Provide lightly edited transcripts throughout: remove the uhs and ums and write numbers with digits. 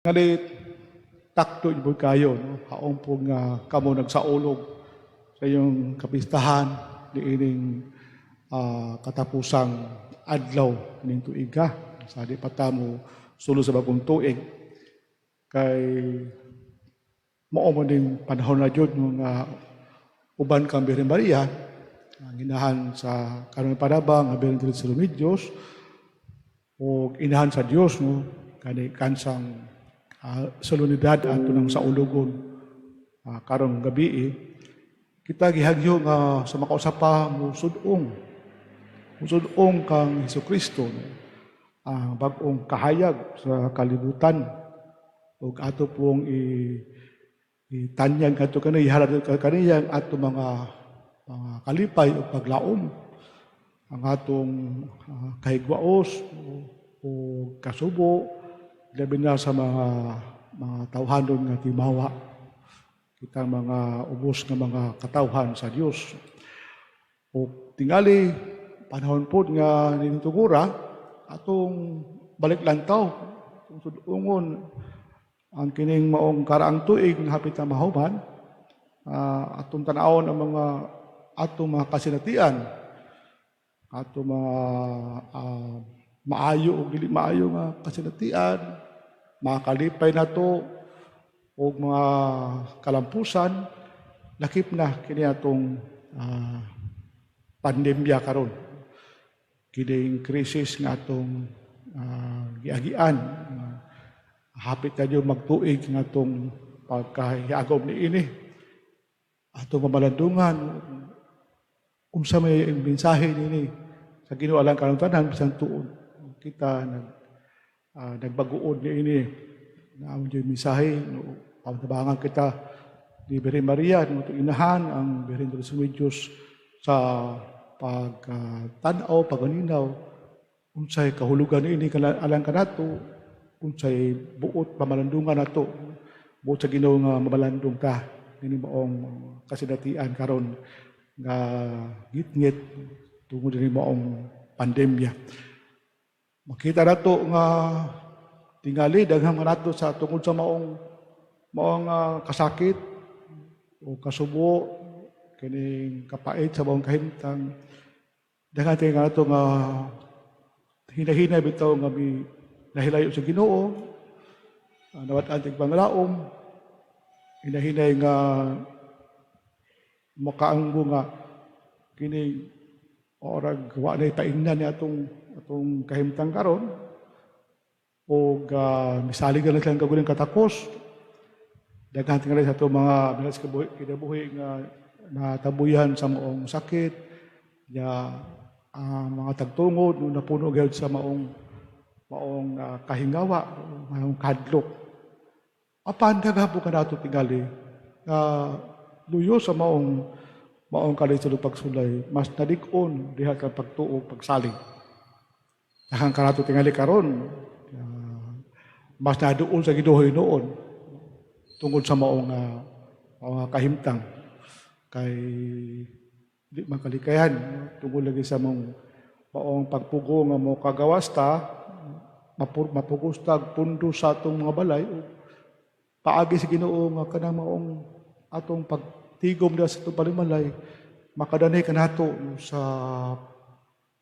Ngali takdo jud kayo, no? Haong po nga kamo nagsaulog sa inyong kapistahan niining katapusang adlaw ning tuiga sa di pa ta mo sulod sa bagong tuig, kay mao man ning panahon na jud nga uban kang Birhen Maria, ang inahan sa karon panabang nga Birhen sa Remedios ug inahan sa Dios, no, kani kansang solemnidad ato ng saulugon karong gabi eh, kita gihagyo nga sa makausa pa mo sud-ong kang Hesukristo, no? Ang bag-ong kahayag sa kalibutan ug ato pong i itanyag ato kaniya, ihalad kaniya ang ato mga kalipay o paglaom, ang atong kahigwaos o kasubo, labi na sa mga tawhanon nga timawa, kitang mga ubos nga mga katawhan sa Dios. O tingali panahon pod nga ninitugura atong balik lantaw, atong sud-ungon ang kining maong karaang tuig nga hapit na mahuman, atong tan-awon ang mga atong mga kasinatian, atong mga maayo o dili maayo nga kasinatian, mga kalipay nato o mga kalampusan, lakip na kini atong pandemya karon, kining krisis nga atong giagian. Hapit na gyud magtuig nga atong pagkahiagom niini. Atong mamalandungan unsa may ang mensahe niini sa Ginoo alang kanatong tanan, bisan tuod kita nagbaguod niini na ang mensahe, no, pamatabangan kita ni Birhen Maria, no, itong inahan ang Birhen de los Remedios sa pagtan-aw, paganinaw, unsay kahulugan niini alang kanato, unsay buot pamalandungan nato, buot sa Ginoo nga mamalandong ta ini maong kasinatian karon nga ngitngit tungod dinhi maong pandemya. Makita nato nga tingali daghang nato sa tungod sa maong kasakit o kasubo, kining kapait sa maong kahimtang, daghan tingali nato nga hinahinay bitaw nga mi nahilayo sa Ginoo, nawat-an tig panglaom, hinahinay nga makaanggo nga kini orag wa na paingnan ni atong kahimtang karon o misalig na lang kaugalingong katakos. Daghan tingali sa atong mga bilas kabuhi kinabuhi nga natabuyan sa maong sakit ya, ang mga tagtungod no, napuno gyud sa maong kahingawa, maong kahadlok. Apan daghan po kanato tingali nga luyo sa maong kalisod ug pagsulay, mas nalig-on diha ka pagtuo, pagsalig. Daghan kanato tingali karon mas naduol sa Ginoo noon tungod sa maong kahimtang, kay di man kalikayan tungod lagi sa maong pagpugo nga mo kagawas ta, mapugos tag pundo sa atong mga balay, ug paagi sa Ginoo nga kanang maong atong pagtigom diha sa atong panimalay makadanay kanato sa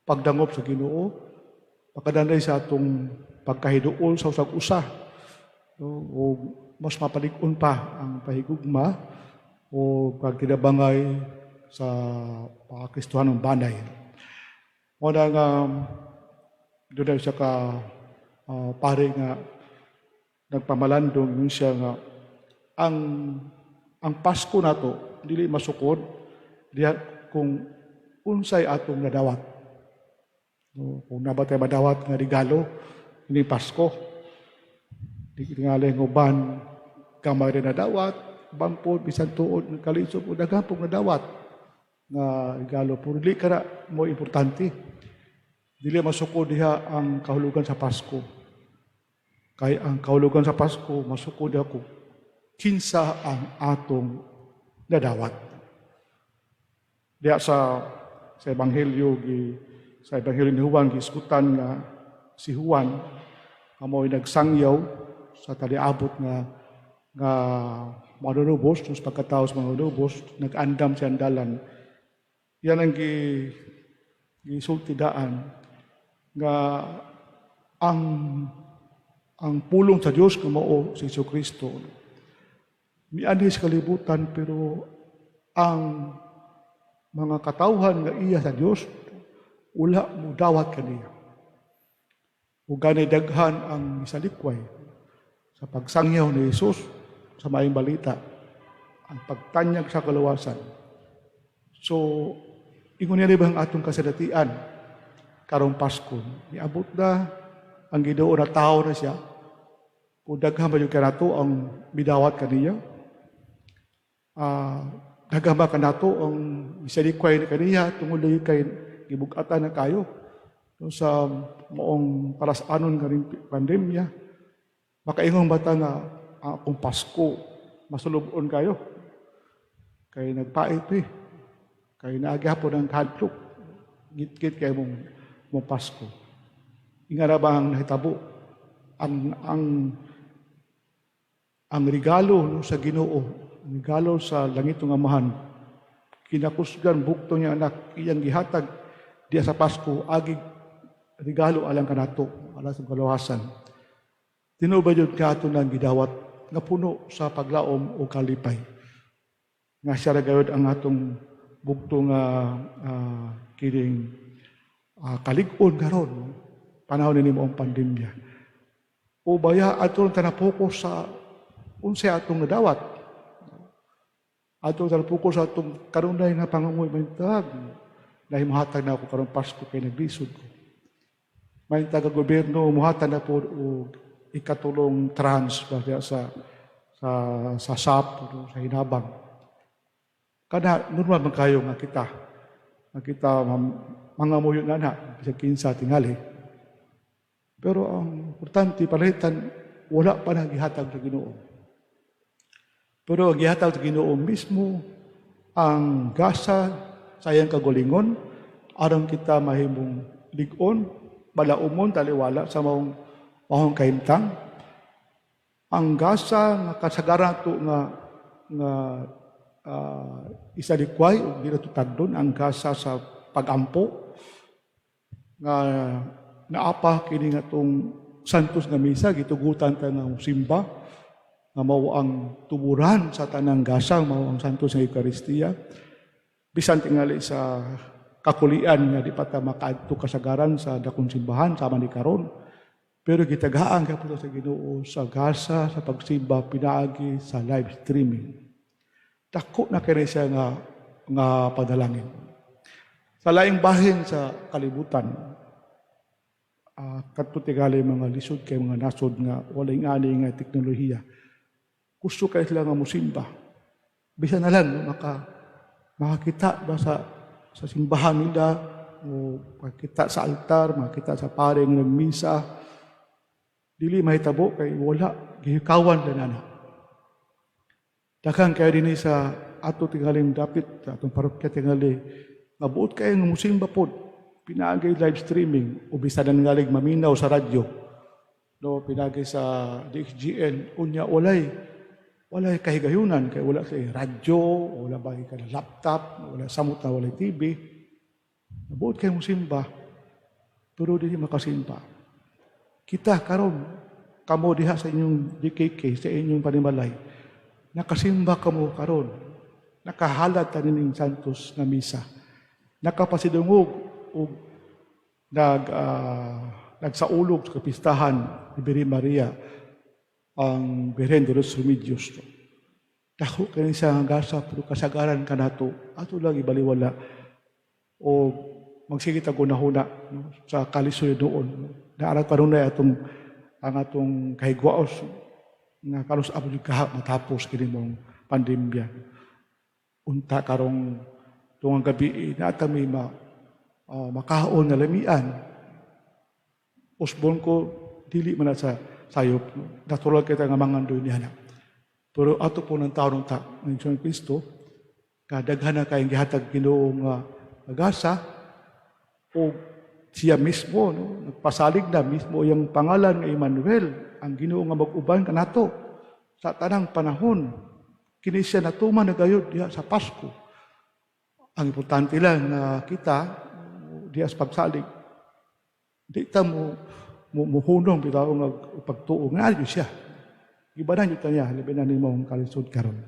pagdangop sa Ginoo, makadanay sa atong pagkahiduol sa usag usa, no, o mas mapalig-on pa ang pahigugma o pagtinabangay sa pakakristohanong banay. Mao na nga doon siya ka pare nga nagpamalandong, yun siya nga ang Pasko nato dili masukod diha kung unsay atong nadawat. No, kung naa ba tay madawat nga regalo ini Pasko. Di tingali ng uban gamay rin nadawat, uban po bisan tuod nga kalisod o daghan pong nadawat nga regalo, pero dili kana mo importante. Dili masukod diha ang kahulugan sa Pasko. Kay ang kahulugan sa Pasko masukod diha kung kinsa ang atong nadawat. Diha sa ebanghelyo gi sa ebanghelyo ni Juan, gisgutan nga si Juan nga mo'y nagsangyaw sa taliabot nga nga manunubos, sa pagkatao sa manunubos, nag-andam siya ang dalan. Yan ang gisulti daan nga ang pulong sa Dios nga mao si Jesu Kristo. Mianhi sa kalibutan, pero ang mga katawhan nga iya sa Dios wala mo dawat kaniya. Ug gani daghan ang misalikway sa pagsangyaw ni Jesus sa maayong balita, ang pagtanyag sa kaluwasan. So, ingon niya ba ang atong kasadatian karong Pasko? Niabot na ang Ginoo na tao na siya. Kung daghan ba yung kanato ang midawat kaniya? Daghan ba kanato ang misalikway ni kaniya tungod lagi kay gibug-atan na kayo, no, sa maong palasanon nga ring pandemya? Makaingon ba ta nga ang akong Pasko masulubon kayo? Kay nagpait eh. Kay naagihapon ang kahadlok. Gitgit kay mong Pasko. Ingana ba ang nahitabo? Ang regalo, no, sa Ginoo, ang regalo sa langit ng Amahan, kinakusgan bugto niya anak, iyang gihatag diya sa Pasko, agi regalo alang kanato, alang sa kaluwasan. Tinuod ba jud ka ato nang gidawat nga puno sa paglaom o kalipay? Nga siya ra gayud ang atong bugto nga kining kalig-on karon panahon ni mo ang pandemya. O baya ato lang ta sa unsay atong nadawat. Ato ta na-focus sa atong kanunay nga pangangamuyo, "Maayong lahi mohatag na ako karong Pasko kay naglisod ko." Maayong ang gobyerno muhatag na po og ikatulong tranche ba diya sa SAP o sa hinabang. Kada normal man kayo nga kita mangamuyo na na bisag kinsa tingali. Pero ang importante palitan wala pa na gihatag sa Ginoo. Pero ang gihatag sa Ginoo mismo ang gasa sa iyang kagulingon aron kita mahimong lig-on, balaumon, taliwala sa maong kahimtang. Ang gasa nga kasagaran to nga nga isalikway ug di na tagdon, ang gasa sa pagampo nga naapa kini nga tong santos nga misa, gitugutan ta nga simba nga mao ang tuburan sa tanang gasa, mao ang santos nga Eukaristiya, bisan tingali sa kakulian nga di pa ta makaadto kasagaran sa dakong simbahan sama ni karon, pero gitagaan ka po sa Ginoo sa gasa sa pagsimba pinaagi sa live streaming. Dako na kini siya nga nga padalangin. Sa laing bahin sa kalibutan, kadto tingali mga lisod kay mga nasod nga walay ngani nga teknolohiya. Gusto kay sila nga musimba. Bisan na lang makakita ba sa simbahan nila o makita sa altar, makita sa pare nga nagmisa. Dili mahitabo kay wala gihikawan na na. Daghan kayo dinhi sa ato tingaling dapit sa atong parokya tingali nga buot kayo nga musimba pod pinaagi live streaming o bisan na ngalig maminaw sa radyo, no, pinaagi sa DXGN. Unya walay kahigayunan kay wala sa radyo, wala ba ka laptop, wala samot na walay TV. Buot kayo musimba pero dili makasimba. Kita karon, kamo diha sa inyong DKK, sa inyong panimalay, nakasimba kamo karon, nakahalad ta nining santos nga misa, nakapasidungog og nagsaulog sa kapistahan ni Birhen Maria, ang Birhen de los Remedios. Dako kini siya nga gasa, pero kasagaran kanato ato lang ibaliwala o magsige tag hunahuna, no, sa kalisoy doon. No. Naara kanunay atong ang atong kahigwaos nga kanus-a pod kaha matapos kini mong pandemya. Unta karong tungang gabi naa ta mi makaon nga lamian. Usbon ko dili man na sa sayop. No? Natural kita nga mangandoy niya na. Pero ato po ng taon ta ng Hesus Kristo, kadaghan na kayong gihatag Ginoo nga gasa o siya mismo, no, nagpasalig na mismo yung pangalan nga Emmanuel. Ang Ginoo nga mag-uban kanato sa tanang panahon. Kini siya natuman na gayud diha sa Pasko. Ang importante lang na kita diha sa pagsalig, di ta mo muhunong bitaw nga pagtuo nga gyud siya. Gibanan gyud ta niya, labi na nimong kalisod karon.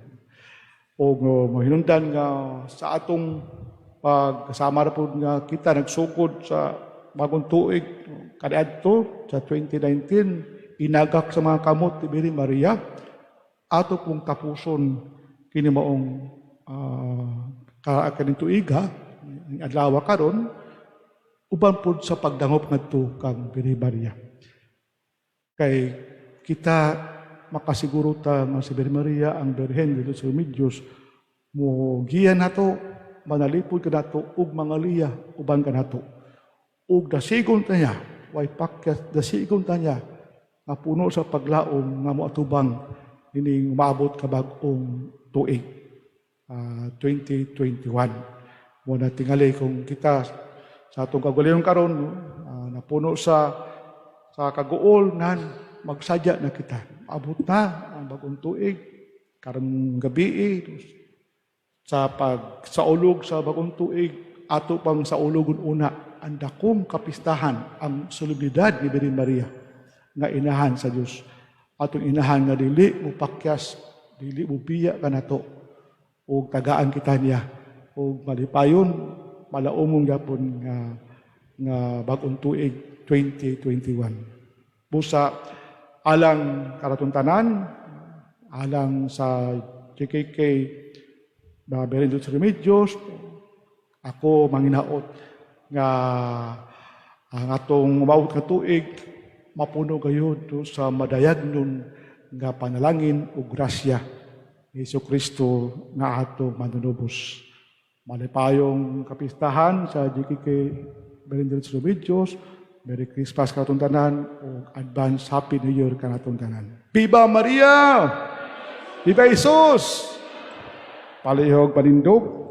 O mahinungdan nga sa atong pagkasama ra pud nga kita nagsugod sa bagong tuig kaniadto sa 2019, inagak sa mga kamot ni Birhen Maria, ato pong tapuson kini maong kaning tuiga, ang adlaw karon, uban pud sa pagdangop ngadto kang Birhen Maria. Kay kita makasiguro ta nga si Birhen Maria, ang Birhen dito sa Remedios, mo giya nato, manalipod kanato ug mangaliya uban kanato. Ug dasigon ta niya, way pakyas, dasigon ta niya nga puno sa paglaom nga moatubang ining umaabot ka bag-ong tuig, 2021. Mo na tingali kung kita sa atong kaugalingon karon, no, napuno sa kaguol nan magsadya na kita. Abot na ang bagong tuig karong gabi, sa pag saulog sa bagong tuig, ato pang saulugon una ang dakong kapistahan, ang solemnidad ni Birhen Maria nga inahan sa Dios. Atong inahan nga dili mo pakyas, dili mo biya kanato, ug tagaan kita niya ug malipayon, malaumong gyapon nga bagong tuig 2021. Busa alang kanatong tanan, alang sa JKK Birhen sa Remedios, ako manginaot nga ang atong umabot nga tuig mapuno gayud to sa madayagnon nga panalangin ug grasya ni Hesus Kristo nga atong Manunubos. Malipayong kapistahan sa JKK Birhen sa Remedios. Merry Christmas kanatong tanan ug advance Happy New Year kanatong tanan. Viva Maria! Viva Jesus! Palihog panindog.